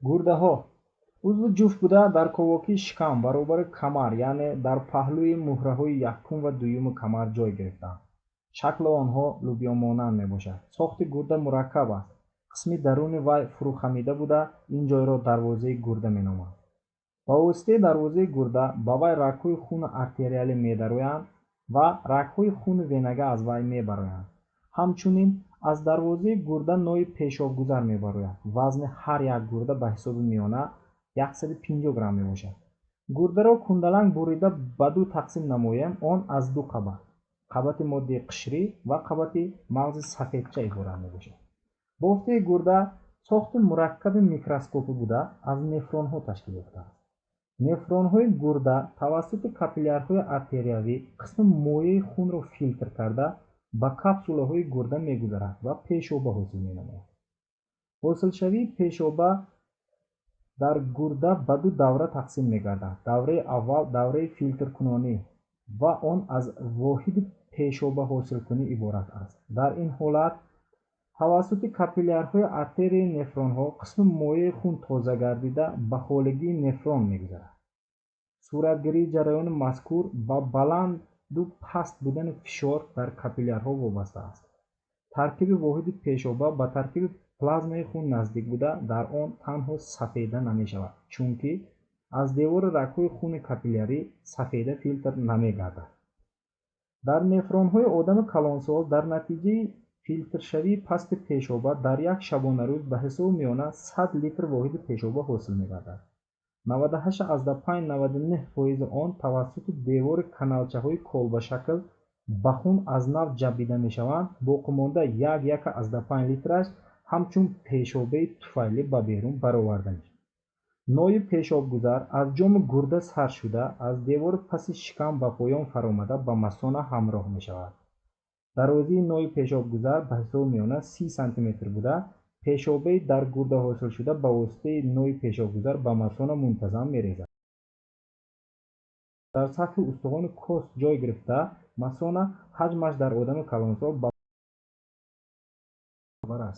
Гурдаҳо узви ҷуфт буда, дар ковокии шикам баробари камар, яъне дар паҳлӯи муҳраҳои якум ва дуюми камар ҷой гирифтаанд. Шакли онҳо лӯбиёмонанд мебошад. Сохти гурда мураккаб аст. Қисми даруни вай фурӯхамида буда, ин ҷойро дарвозаи гурда меноманд. Ба воситаи дарвозаи гурда ба вай рагҳои хуни артериалӣ медароянд ва рагҳои хуни венага аз вай мебароянд. Ҳамчунин аз дарвозаи гурда нои пешобгузар мебарояд. Вазни ҳар як гурда ба ҳисоби миёна 150 грамм мебошад. Гурдаро кундаланг бурида ба ду тақсим намоем, он аз ду қабат: қабати моддаи қишрӣ ва қабати мағзи сафедча иборат мебошад. Бофтаи гурда сохти мураккаби микроскопӣ буда, аз нефронҳо ташкил ёфтааст. Нефронҳои гурда тавассути капиллярҳои артериявӣ қисми моеи хунро филтр карда, ба капсулаҳои гурда мегузарад ва пешоба ҳосил менамояд. Ҳосилшавии пешоба дар гурда ба ду давра тақсим мегардад. Давраи аввал давраи филтркунонӣ ва он аз воҳиди пешобаҳосилкунӣ иборат аст. Дар ин ҳолат тавассути капиллярҳои артерияи нефронҳо қисми моеи хун тоза гардида, ба холигии нефрон мегузарад. Суратгирии ҷараёни мазкур ба баланду паст будани фишор дар капиллярҳо вобаста аст. Таркиби воҳиди пешоба ба таркиби плазмаи хун наздик буда, дар он танҳо сафеда намешавад, чунки аз девори рагҳои хуни капиллярӣ сафеда филтр намегардад. Дар нефронҳои одами калонсол дар натиҷаи филтршавии пасти пешоба дар як шабонарӯз ба ҳисоби миёна 100 литр воҳиди пешоба ҳосил мегардад. 98,5-99 фоизи он тавассути девори каналчаҳои колбашакл ба хун аз нав ҷабида мешаванд, боқимонда 1,1,5 литраш ҳамчун пешобаи туфайлӣ ба берун бароварда мешавад. Нои пешобгузар аз ҷоми гурда сар шуда, аз девори паси шикам ба поён фаромада, ба масона ҳамроҳ мешавад. Дарозии нои пешобгузар ба ҳисоби миёна 30 сантиметр буда, пешобаи дар гурда ҳосилшуда ба воситаи нои пешобгузар ба масона мунтазам мерезад. Дар сатҳи устухони кост ҷой гирифта, масона ҳаҷмаш дар одами калонсол ба